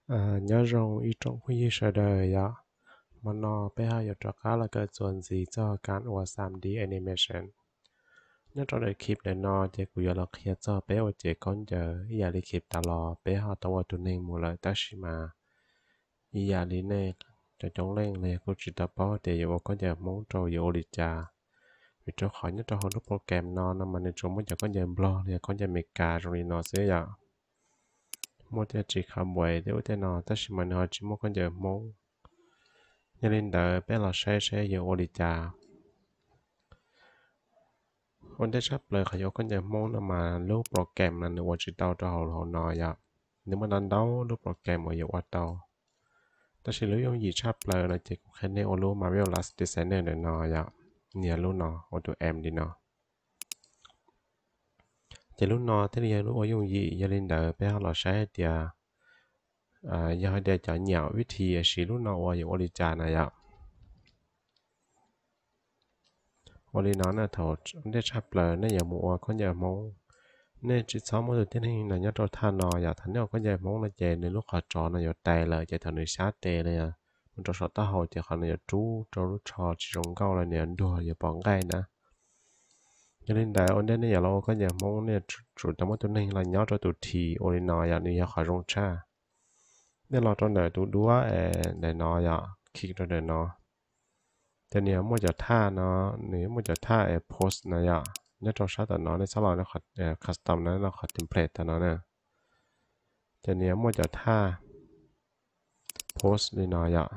Nyob zoo ib tsoom phooj ywg sawv daws yom. Hmo no peb ho yuav rov qab los kawm txuas ntxiv txog kab ua xam D animation. Nyob rau daim clip ntawm no ces kuv yuav los qhia txog peb ua cev khaub ncaws ib yam li clip tas los peb ho tau ua tus neeg mus lawm, tab sis mas ib yam li nej cov coob leej los yog kuj tsis tau paub tias yuav ua khaub ncaws Hmoob rau yuav ua li cas. Vim rau qhov nyob rau hauv lub program no no mas nws tsuas muaj cov khaub ncaws Nplog los yog khaub ncaws Amelikas zoo li no xwb yom. Muaj tej tsis khav buais tej ua tej no, tab sis mas nws ho tsis muaj khaub ncaws Hmoob. Yog li ntawd peb los saib saib yuav ua li cas. Ua ntej tshaj plaws qhov yuav ua khaub ncaws Hmoob no mas lub program no nws ua tsis tau rau hauv hauv no yom. Nws muaj ntau ntau lub program uas yuav ua tau, tab sis lub yooj yim tshaj plaws no ces kuv qhia nej ua lub Marvelous Designer ntawm no yom. Nias lub no ua tus M li no. Ces lub no thiaj li yog lub ua yooj yim, yog li ntawd peb ho los saib hais tias yog hais tias cov nyiam vib thi siv lub no ua yuav ua li cas na yom. Ua li no na, thaum ntej tshaj plaws nej yuav mus ua khaub ncaws Hmoob, nej tsis txhob muab tus tib neeg no nyob rau thaj no yom. Thaum nej ua khaub ncaws Hmoob no ces nws lub qhov tsov no yuav tais lawm, ces thaum nws xyab tes los yog mus rau saum taub hau ces qhov no yuav rub rau lub tsho tsis zoo nkauj los nws yuav ntuag yuav pom nqaij na. Yog li ntawd ua ntej nej yuav los ua khaub ncaws Hmoob nej tsum tau muab tus neeg los nyob rau tus thi ua li no yom, nws yog qhov zoo tshaj. Nej los rau ntawm tus duab ntawm no yom, click rau ntawm no. Ces nws yuav muaj cov thaj no, nws yuav muaj cov thaj es pose no yom. Nyob rau sab tom no nej txhob los custom no, los qhov template tom no na. Ces nws yuav muaj cov thaj pose li no yom,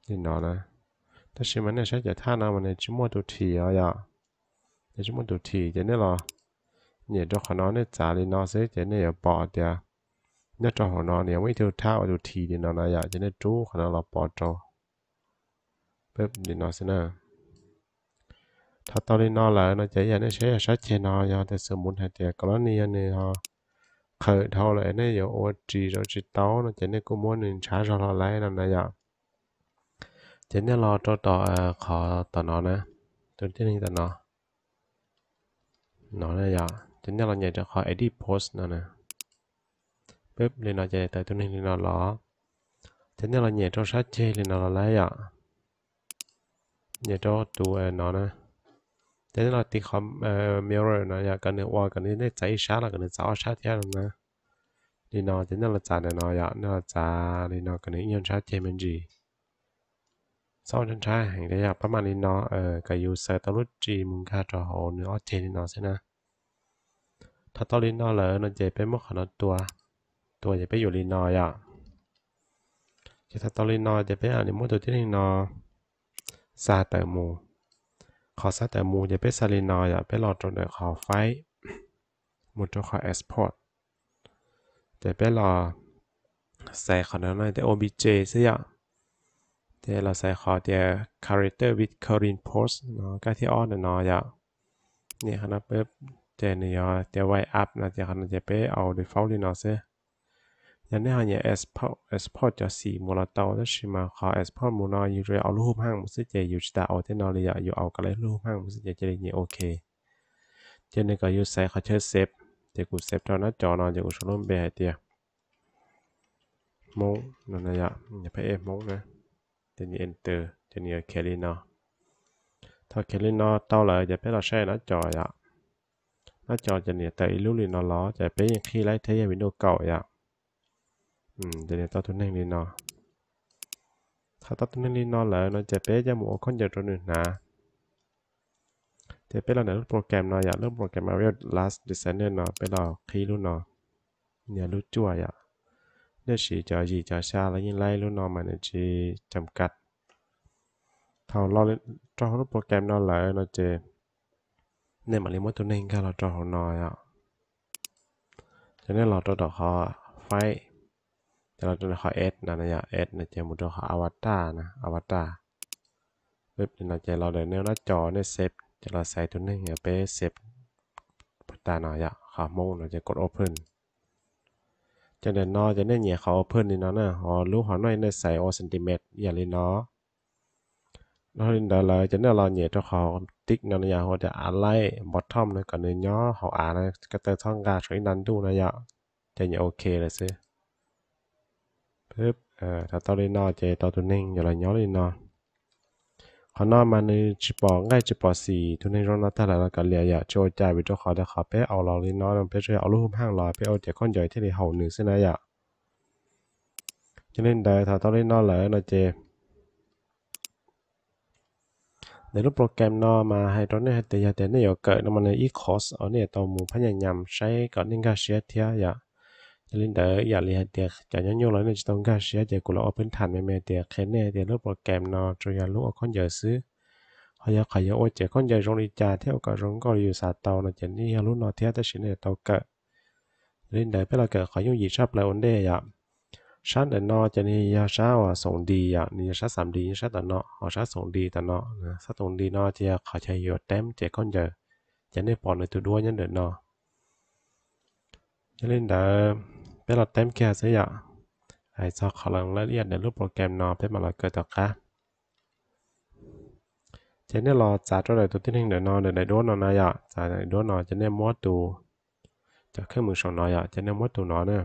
li no na. Tab sis mas nej saib cov thaj no mas nws tsis muaj tus thi os yom. Nws tsis muaj tus thi ces nej los nyem rau qhov no nej txav li no xwb ces nej yuav pom tias nyob rau hauv no nws yuav muaj ib tug thaj ua tus thi li no na yom, ces nej rub qhov no los pov rau. Peb li no xwb na. Thaum tau li no lawm no ces yog nej saib yog sab ceg no yog tias xws mus hais tias kom lab ni yog nws ho qhawv dhau lawm nej yuav ua ris rau tsis tau no ces nej kuj muab nws ntshav zog los lawm no na yom. Ces nej los rau tom qhov tom no na, tus tib neeg tom no, no na yom, ces nej los nyem rau qhov edit pose no na. Peb li no ces tawm tus neeg li no los, ces nej los nyem rau sab ceg li no los lawm yom. Nyem rau tus no na, ces nej los tiv qhov mirror no yom, kom nws ua kom nws nej txav ib sab los kom nws txav ob sab thiab no na. Li no ces nej los txav ntawm no yom, nej los txav li no kom nws ib nyuag ntshav ceg me ntsis. Txhob ua ntshav heev thiab yom, pab mam li no kom yus xaws tau lub ris mus nkag rau hauv nws ob ceg li no xwb na. Thaum tau li no lawm no ces peb muab qhov no tua, tua ces peb yuav li no yom. Ces thaum tau li no ces peb mam li muab tus tib neeg no xa tawm mus. Qhov xa tawm mus ces peb xa li no yom, peb los rau ntawm qhov file mus rau qhov export. Ces peb los xaiv qhov no tias obj xwb yom. Ces los xaiv qhov tias character with current pose no, kab thib ob ntawm no yom. Nyem qhov no peb, ces nws yog tias wipe up no ces qhov no ces peb au default li no xwb. Yog nej ho nyem export cov xim mus los tau, tab sis mas qhov export mus no yus tsuas yog au lub hub haj mus xwb ces yus tsis tas au tej no li yom, yus au kom lawv lub hub haj mus xwb ces cia li nyem ok. Ces nws kom yus xaiv qhov chaw save, ces kuv save rau nab co no ces kuv sau lub npe hais tias Hmoob no, pab e Hmoob na, ces nias enter ces nws yuav khiav li no. Thaum khiav li no tau lawm ces peb los saib nab co yom. Nab co ces nws tawm ib lub li no los ces peb yeej qhib laib thiab yog Windows kaum yom. Ces nws tau tus neeg li no. Thaum tau tus neeg li no lawm no ces peb coj mus ua khaub ncaws rau nws hnav. Ces peb los ntawm lub program no yom, lub program Marvelous Designer no peb los qhib lub no, nias lub cuaj yom. Nej siv cov yim cov xya los yeej laib, lub no mas nws tsis cam kav. Thaum los rau hauv lub program no lawm no ces nej mam li muab tus neeg nkag los rau hauv no yom. Ces nej los rau tom qhov file, ces los rau qhov add no yom, add no ces mus rau qhov avatar na, avatar. Li no ces los ntawm nej nab co nej save, ces los xaiv tus neeg peb save puag ta no yom, qhov Hmoob no ces kod open. Ces ntawm no ces nej nyem qhov open li no na, ho lub hauv no nej xaiv ua centimeter ib yam li no. Dhau li ntawd lawm ces nej los nyem rau qhov tick no yom, hu tias align bottom no kom nws nyob hauv av no, ko taw txhob nqa saum ib nta ntuj no yom. Ces nyem ok lawm xwb. Thaum tau li no ces tau tus neeg yuav los nyob li no. Qhov no mas nws tsis pom nqaij tsis pom xim, tus neeg zoo no tag lawm los kav liam yom, tsis ua cas, vim rau qhov tias qhov peb au los li no peb tsuas yog au lub hub pheej los peb ua cev khaub ncaws thiaj li haum nws xwb na yom. Yog li ntawd thaum tau li no lawm no ces ntawm lub program no mas hais rau nej hais tias yog tias nej yuav kawm no mas nws ib qhov uas nej yuav tau mus phab nyas nyas saib kom nej nkag siab thiab yom. Yog li ntawd ib yam li hais tias cov nyob nyuaj los nej tsis tau nkag siab ces kuv los ua peb tham me me tias qhia nej tias lub program no tsuas yog lub ua khaub ncaws xwb. Ho yog qhov yuav ua cev khaub ncaws zoo li cas thiab ua kom zoo nkauj li yus xav tau no ces nej yog lub no thiab tab sis nej yuav tau kawm. Yog li ntawd peb los kawm qhov yooj yim tshaj plaws ua ntej yom. Sab ntawm no ces nws yog sab uas xoom dis yom, nws yog sab xam dis, yog sab tom no, ho sab xoom dis tom no, sab xoom dis no ces yog qhov chaw yuav teeb cev khaub ncaws, ces nej pom nws tus duab nyob ntawm no. Yog li ntawd peb los teeb kiag xwb yom. Hais txog qhov lawv ib yam ntawm lub program no peb mam los kawm tom qab. Ces nej los txav rau ntawm tus tib neeg ntawm no, ntawm daim duab no na yom, txav daim duab no ces nej muab tus, cov kheej mws saum no yom, ces nej muab tus no na,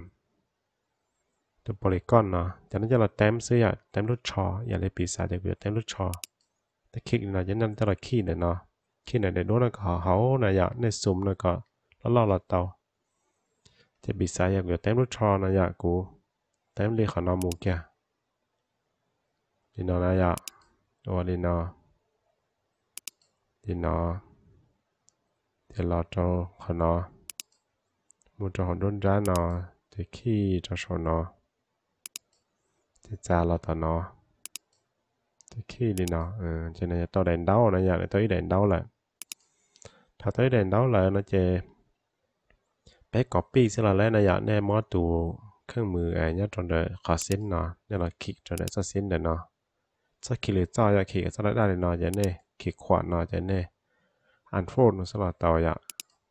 tus polygon no ces nej coj los teeb xwb yom, teeb lub tsho, yam li piv xam tias kuv yuav teeb lub tsho. Tej khij li no ces nej coj los khij ntawm no, khij ntawm daim duab no kom hav hauv na yom, nej xum no kom loj loj los tau. Ces piv xam yog kuv yuav teeb lub tsho no yom, kuv teeb li qhov no mus kiag li no na yom, ua li no, li no, ces los rau qhov no, mus rau hauv nruab nrab no, ces khij rau saum no, ces txav los tom no, ces khij li no, ces nws yuav tau daim ntaub na yom, nws tau ib daim ntaub lawm. Thaum tau ib daim ntaub lawm no ces peb copy xwb los lawm na yom, nej muab tus kheej mws nyob rau ntawm qhov xib no, nej los khij rau ntawm txoj xib ntawm no, txoj khij lwm txoj yom, khij txoj daj daj li no ces nej khij khuam no ces nej unfold no xwb los tau yom.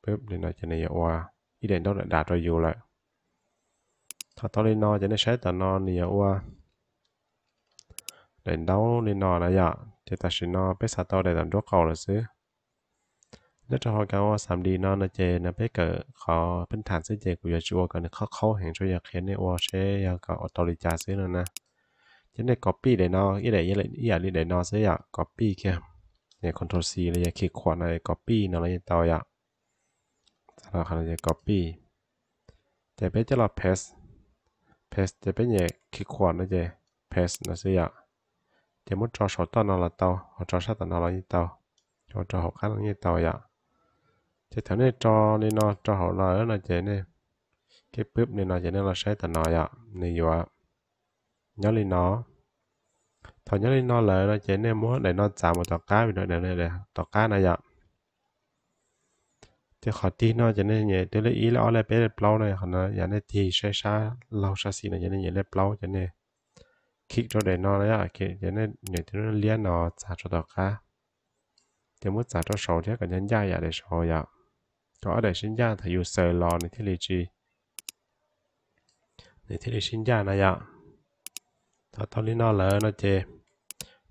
Peb li no ces nws yuav ua ib daim ntaub dav dav rau yus lawm. Thaum tau li no ces nej saib tom no nws yuav ua daim ntaub li no na yom, ces tam sim no peb xav tau daim tom nraub qaum lawm xwb. Nyob rau hauv kas ua xam dis no no ces no peb kawm qhov peb tham xwb ces kuv yuav tsis ua kom nws qhov qhaub heev, tsuas yog qhia nej ua seb yog kom ua tau li cas xwb no na. Ces nej copy daim no, ib yam li daim no xwb yom, copy kiag, nias control C los yog khij khuam no copy no los yeej tau yom. Copy, ces peb coj los paste, paste ces peb nias khij khuam no ces paste no xwb yom. Ces muab tso saum toj no los tau, ho tso sab tom no los yeej tau, ho rau hauv qab no yeej tau yom. Ces thaum nej tso li no rau hauv los no ces nej, kev pwb li no ces nej los saib tom no yom, nws yuav nyob li no. Thaum nyob li no lawm no ces nej muab daim no txav mus tom qab, vim rau tom qab na yom. Ces qhov tig no ces nej nyem twb lej ib lej ob lej peb lej plaub na, qhov no yog nej tig saib sab laug sab xis no ces nej nyem lej plaub ces nej khij rau daim no na yom, ces nej nyem twb liab no txav rau tom qab. Ces muab txav rau saud thiab kom ncaj ncaj yam daim saud yom, kom ob daim sib ncaj thaum yus xaws los nws thiaj li tsis, nws thiaj li sib ncaj na yom. Thaum tau li no lawm no ces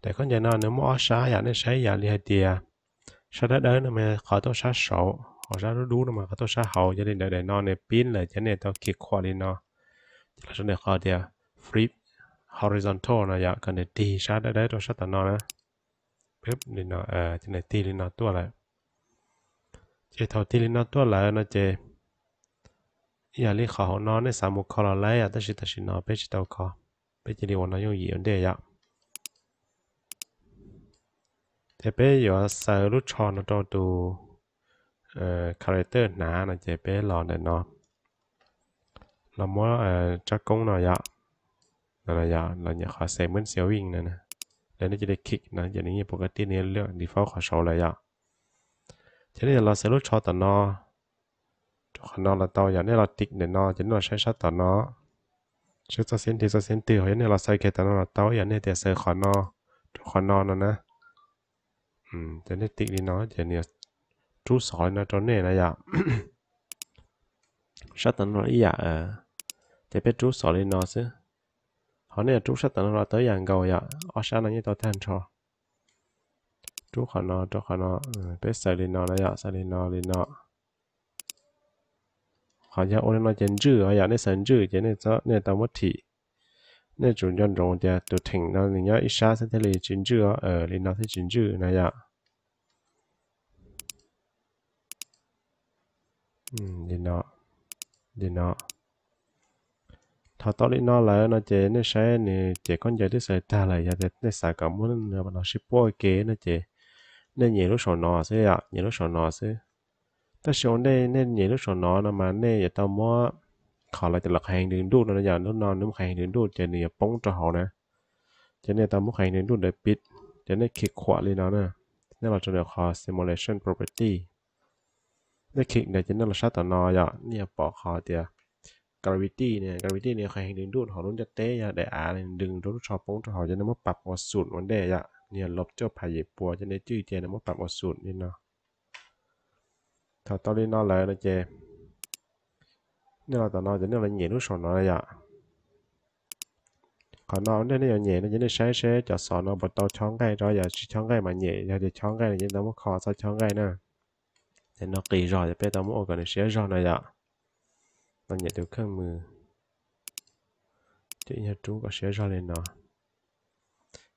daim khaub ncaws no nws muaj ob sab yom, nej saib yam li hais tias sab dawb dawb no mas qhov tuaj sab saud, ho sab dub dub no mas qhov tuaj sab hauv. Yog li ntawd daim no nws pib lawm ces nej tau khij khuam li no, ces los rau ntawm qhov tias flip horizontal no yom, kom nws tig sab dawb dawb rau sab tom no na. Li no, ces nws tig li no tuaj lawm. Ces thaum tig li no tuaj lawm no ces ib yam li qhov hauv no nej xav mus kho los lawm yom, tab sis tam sim no peb tsis tau kho, peb cia li ua no yooj yim ua ntej yom. Ces peb yuav xaws lub tsho no rau tus character hnav no ces peb los ntawm no, los muab rab koob no yom, los nyem qhov save when saving no, lawv nej cia li khij no ces nws yeej pom koj tij nws lwm default qhov saud lawm yom. Ces nej yuav los xaws lub tsho tom no rau qhov no los tau yom, nej los tig ntawm no ces nej los saib sab tom no, saib txoj xib twg txoj xib twg, ho yog nej los xaws kiag tom no los tau, yog nej tias xaws qhov no rau qhov no no na. Ces nej tig li no ces nws yuav rub xov li no rau nej na yom. Sab tom no ib yam, ces peb rub xov li no xwb. Ho nej yuav rub sab tom no los tau ib yam nkaus yom, ob sab no yeej tau tag nrho. Rub qhov no rau qhov no, peb xaws li no na yom, xaws li no li no. Qhov yog ua li no ces ntswj os yom, nej xaws ntswj ces nej tau muab thim. Nej tsum nco ntsoov tias tus theem no nws nyob ib sab xwb thiaj li tsis ntswj os, li no thiaj tsis ntswj no yom. Li no, li no. Thaum tau li no lawm no ces nej saib nws ces khaub ncaws twb xaws tag lawm, yog tias nej xav kom muab nws los sib puab ua ke no ces nej nyem lub saum no xwb yom, nyem lub saum no xwb. Tab sis ua ntej nej nyem lub saum no no mas nej yuav tau muab qhov lawv tias lawv qhov heev dws nruj no yom, lub no nws muaj qhov heev dws nruj ces nws yuav poob rau hauv na. Ces nej tau muab qhov heev dws nruj ntawd pib, ces nej khij khuam li no na, nej los rau ntawm qhov simulation property. Nej khij ntawd ces nej los sab tom no yom, nej yuav pom qhov tias gravity ne, gravity nws qhov heev dws nruj hauv lub ntiaj teb yog daim av ne, dws rau lub tsho poob rau hauv ces nej muab pam ua xum ua ntej yom, nws yog lub cuaj phav yim pua ces nej cwj ces nej muab pam ua xum li no. Thaum tau li no lawm no ces nej los tom no ces nej los nyem lub saum no yom. Qhov no ua ntej nej yuav nyem no ces nej saib seb cov xov no puas tau chob nqaij rau, yog tsis chob nqaij mas nyem, yog tias chob nqaij no ces tau muab kho txoj chob nqaij na. Ces no qis zog ces peb tau muab ua kom nws siab zog no yom. Los nyem tus kheej mws, ces ib nyuag rub kom siab zog li no.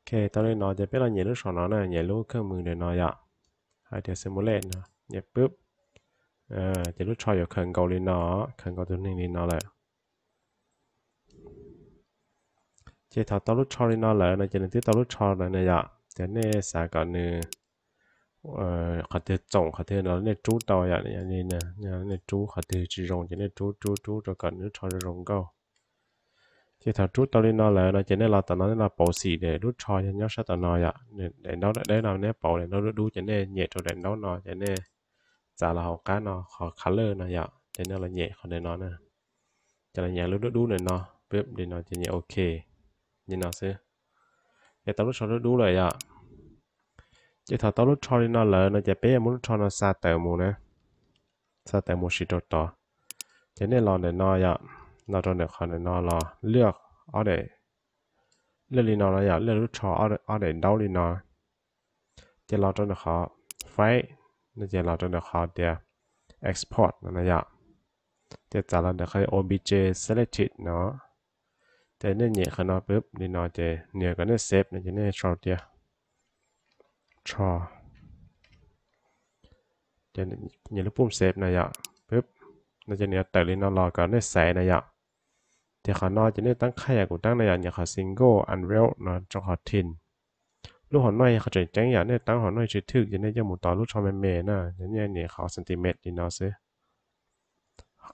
Ok, tau li no ces peb los nyem lub saum no na, nyem lub kheej mws ntawm no yom, hais tias simulate no, nyem pub, ces lub tsho yuav khaws nkaus li no, khaws nkaus tus neeg li no lawm. Ces thaum tau lub tsho li no lawm no ces nws twb tau lub tsho lawm na yom, ces nej xav kom nws qhov twg txoom qhov twg no nej rub tau yom, li nej rub qhov twg tsis zoo ces nej rub rub rub rau kom nws lub tsho zoo zoo nkauj. Ces thaum rub tau li no lawm no ces nej los tom no nej los pauv xim daim lub tsho yog nyob sab tom no yom, daim ntaub dawb no nej pauv daim ntaub dub dub ces nej nyem rau daim ntaub no ces nej txav los hauv qab no qhov color no yom, ces nej los nyem qhov ntawm no na. Ces los nyem lub dub dub ntawm no, pub li no ces nyem ok li no xwb. Ces tau lub tsho dub dub lawm yom. Ces thaum tau lub tsho li no lawm no ces peb yuav muab lub tsho no xa tawm mus na, xa tawm mus sim rau tod. Ces nej los ntawm no yom, los rau ntawm qhov ntawm no los lwaj ob daim, lwaj li no no yom, lwaj lub tsho ob daim ntaub li no. Ces los rau ntawm qhov file no ces los rau ntawm qhov tias export no no yom. Ces txav los ntawm qhov obj selected no. Ces nej nyem qhov no pub li no ces nws kom nej save no ces nej sau tias tsho, ces nyem lub pum save no yom, pub no ces nws yuav tawm li no los kom nej xaiv no yom. Ces qhov no ces nej tab qhaij yam kuv tab no yom, nyem qhov single unveil no rau qhov tin. Lub hauv no yog qhov tseem ceeb yom, nej tab hauv no tsis thwj ces nej coj mus tos lub tsho me me na, ces nej nyem qhov centimeter li no xwb.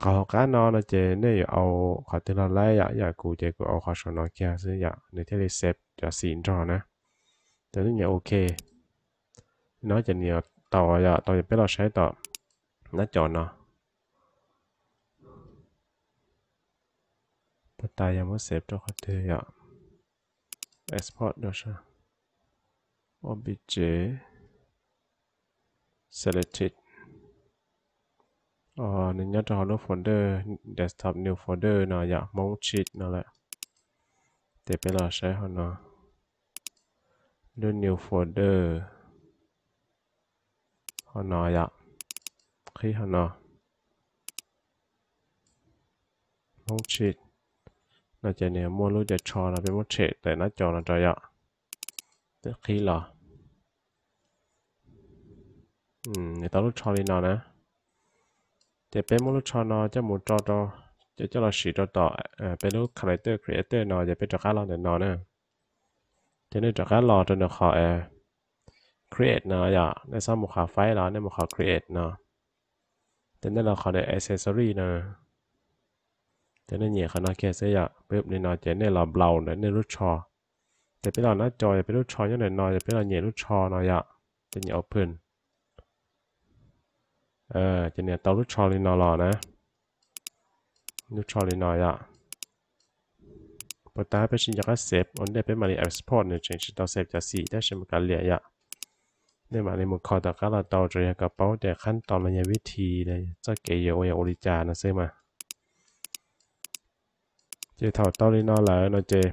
Qhov hauv qab no no ces nej yuav au qhov twg los laib yom, yam kuv ces kuv au qhov saum no kiag xwb yom, nws thiaj li save cov xim nrog na. Ces nej nyem ok. No ces nws yuav tau yom, tau ces peb los saib tom nab cov no. Puas tas yog muab save rau qhov twg yom? Export rau sab, obj selected. Nws nyob rau hauv lub folder desktop new folder no yom, Hmoob Tshis no lawm. Ces peb los saib hauv no, lub new folder hauv no yom, qhib hauv no, Hmoob Tshis no ces nws muaj lub cov tsho no peb muab tshem tawm nab cov no rau yom, qhib los. Nws tau lub tsho li no na. Ces peb muab lub tsho no coj mus rau, coj los sim rau tom peb lub character creator no ces peb rov qab los ntawm no na. Ces nej rov qab los rau ntawm qhov create no yom, nej xob mus qhov file los nej mus qhov create no. Ces nej los qhov ntawm accessory no. Ces nej nyem qhov no kiag xwb yom, pub li no ces nej los browse ntawm nej lub tsho. Ces peb los nab cov yog peb lub tsho nyob ntawm no, yog peb los nyem lub tsho no yom, ces nyem open. Ces nws tau lub tsho li no los na. Lub tsho li no yom. Puas tas peb tsis nco qab save, ua ntej peb mam li export, nws tseem tsis tau save cov xim tab sis mas kav liam yom. Nej mam li mus kho tom qab los tau, tsuas yog kom paub tias qhab tos los yog vib thi, txoj kev yuav ua yog ua li cas no xwb mas. Ces thaum tau li no lawm no ces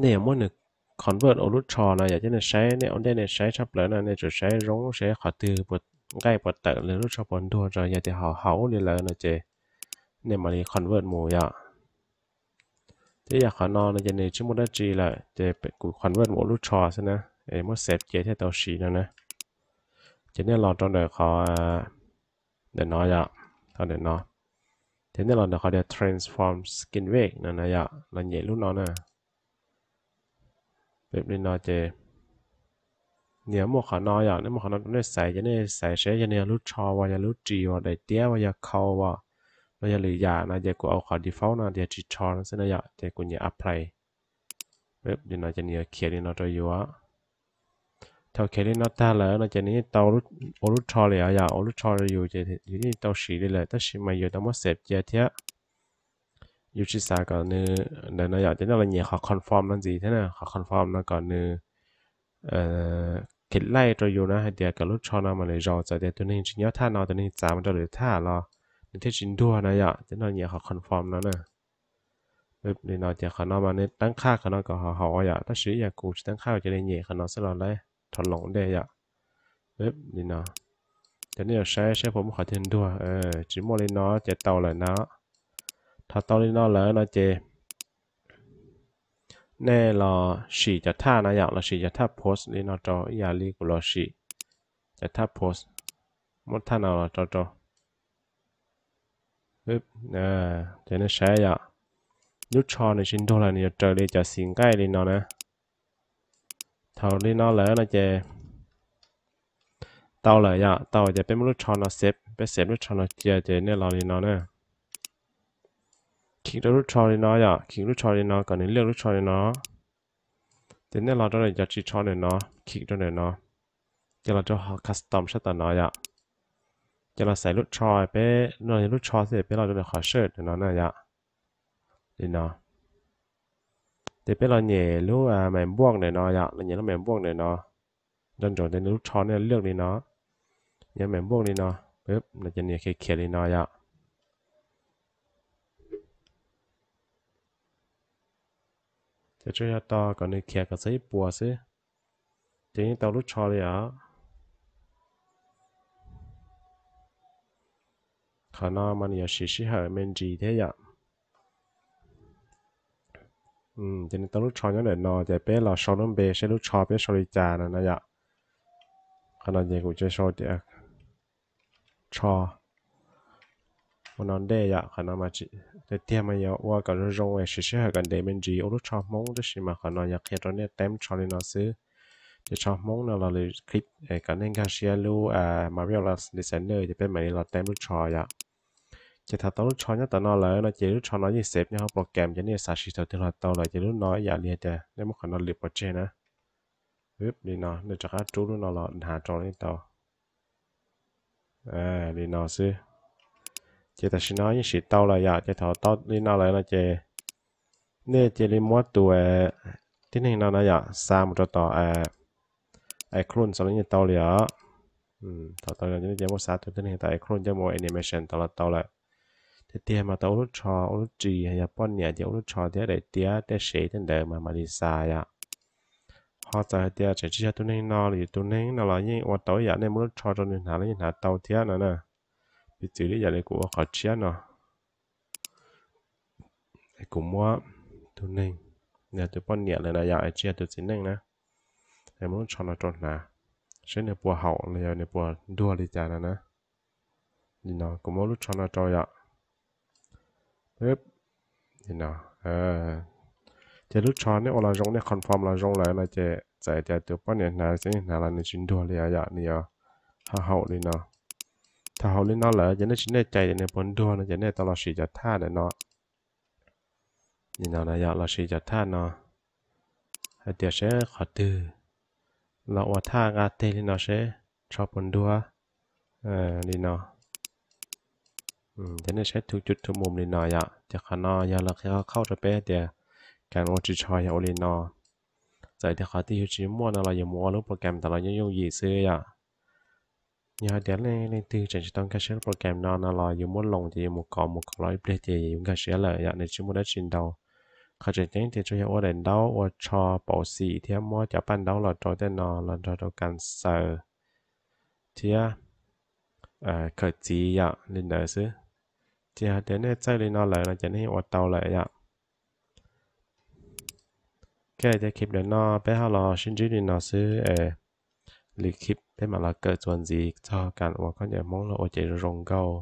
nej yuav muab nws convert ua lub tsho no yom, ces nej saib, nej ua ntej nej saib tshaj plaws no nej tsum saib zoo saib qhov twg nqaij puas tawm li lub tsho puas ntuag, tso yog tias haum haum li lawm no ces nej mam li convert mus yom. Ces yog qhov no no ces nws tsis muaj dab tsi lawm, ces kuv convert mus ua lub tsho xwb na, es muab save cia thiaj tau siv no na. Ces nej los rau ntawm qhov ntawm no yom, thaum ntawm no, ces nej los ntawm qhov tias transform skin weight no na yom, los nyem lub no na. Li no ces nws muaj qhov no yom, nej muaj qhov no rau nej xaiv, ces nej xaiv seb yog nws yog lub tsho uas yog lub ris uas daim tiab uas yog khau uas los yog lwm yam no ces kuv ua qhov default no tias ris tsho no xwb na yom, ces kuv nyem apply. Li no ces nws yuav khiav li no rau yus. Thaum khiav li no tag lawm no ces nws yeej tau ua lub tsho li os yom, ua lub tsho rau yus ces yus yeej tau siv li lawm, tab sis mas yus tau muab save cia thiab. Yus tsis xav kom nws ntawd no yom, ces nej los nyem qhov confirm no ntxiv thiab na, qhov confirm no kom nws khiav laij rau yus na, hais tias kom lub tsho no mas nws zaum, txawm tias tus neeg tsis nyob thaj no, tus neeg txav mus rau lwm thaj los nws thiaj tsis ntuag na yom, ces nej los nyem qhov confirm no na. Li no ces qhov no mas nej teeb qhaj qhov no kom haum haum yom, tab sis ib yam kuv tsis teeb qhaj ces nej nyem qhov no xwb los lawm, rho loos ntej yom. Li no, ces nej yuav saib saib puas muaj qhov twg ntuag, tsis muaj li no ces tau lawm na. Thaum tau li no lawm no ces nej los sim cov thaj no yom, los sim cov thaj post li no rau ib yam li kuv los sim cov thaj post, muab thaj no los rau rau. Ces nej saib yom, lub tsho nws tsis ntuag lawm, nws yuav raws li cov xim nqaij li no na. Thaum li no lawm no ces tau lawm yom, tau ces peb muab lub tsho no save, peb save lub tsho no cia ces nej los li no na. Khij rau lub tsho li no yom, khij lub tsho li no kom nws liaj lub tsho li no. Ces nej los rau cov ris tsho ntawm no, khij rau ntawm no, ces los rau qhov custom sab tom no yom. Ces los xaiv lub tsho, peb no yog lub tsho xwb, peb los rau qhov search ntawm no na yom. Li no. Ces peb los nyem lub maiv npuaj ntawm no yom, los nyem lub maiv npuaj ntawm no. Nco ntsoov tias nws lub tsho nej liaj li no, nyem maiv npuaj li no, no ces nws khiav khiav li no yom. Ces tsuas yog tos kom nws khiav kom txog ib puas xwb, ces yeej tau lub tsho li os. Qhov no mas nws yuav siv sij hawm me ntsis thiab yom. Ces nws tau lub tsho nyob ntawm no, ces peb los sau lub npe seb lub tsho peb sau li cas no na yom. Qhov no ces kuv tsuas sau tias tsho ua no ntej yom. Qhov no tiag tiag mas yuav ua kom zoo zoo es siv sij hawm kom ntev me ntsis ua lub tsho Hmoob, tab sis mas qhov no yog qhia rau nej teeb tsho li no xwb. Ces tsho Hmoob no los lwm clip kom nej nkag siab lub Marvelous Designer ces peb mam li los teeb lub tsho yom. Ces thaum tau lub tsho nyob tom no lawm no ces lub tsho no yeej save nyob hauv program, ces nej xav siv thaum twg los tau lawm. Ces lub no ib yam li hais tias nej muab qhov no lwm pov tseg na, li no nej rov qab rub lub no los hnav rau yeej tau. Li no xwb. Ces tam sim no yeej siv tau lawm yom. Ces thaum tau li no lawm no ces nej cia li muab tus tib neeg no no yom xa mus rau tom iClone xwb los yeej tau li os. Thaum tau no ces nej cia li muab xa tus tib neeg tom iClone coj mus animation tau los tau lawm. Tiag tiag mas tau ua lub tsho, ua lub ris, yog poj niam ces ua lub tsho thiab daim tiab tej sev tej ntawd mas mam li xa yom. Ho txawm hais tias tseem tsis yog tus neeg no los yus tus neeg no los yeej ua tau ib yam, nej muab lub tsho rau nws hnav los yeej hnav tau thiab no na. Piv txwv li yam li kuv ua qhov tshiab no, kuv muab tus neeg, yog tus poj niam lawm na yom, tsis yog tus txiv neej na, muab lub tsho no rau hnav, seb nws puas haum los yog nws puas ntuag li cas no na. Li no kuv muab lub tsho no rau yom. Li no. Ces lub tsho nej ua los zoo, nej confirm los zoo lawm no ces txawm tias tus poj niam hnav, txiv neej hnav los nws tsis ntuag li os yom, nws yuav ho haum li no. Thaum haum li no lawm ces nej tsis nej cais tias nws puas ntuag no ces nej tau los sim cov thaj ntawm no. Li no na yom, los sim cov thaj no hais tias seb qhov twg los ua thaj nqa teg li no seb tsho puas ntuag li no. Ces nej saib tus cub tus mus li no yom. Ces qhov no yog lawv qhia qhov qhauj rau peb tias kev ua ris tsho yog ua li no. Txawm tias qhov twg yus tsis muaj no los yus mus ua lub program ntawd los yeej yooj yim xwb yom. Yog hais tias leej leej twg tseem tsis tau nkag siab lub program no no los yus muab loos ces yus mus kov mus kov los ib pliag ces yus nkag siab lawm yom, nws tsis muaj dab tsi ntau. Qhov tseem ceeb ces tsuas yog ua daim ntaub ua tsho pauv xim thiab muab cov paj ntaub los rau tej no los nrog rau kas xaws thiab khawm txiv yom, li ntawd xwb. Ces hais tias nej txawj li no lawm no ces nej yeej ua tau lawm yom. Ok, ces clip ntawm no peb ho los sib ntsib li no xwb. Lwm clip peb mam los kawm txuas ntxiv txog kam uas khaub ncaws Hmoob los ua ces zoo zoo nkauj.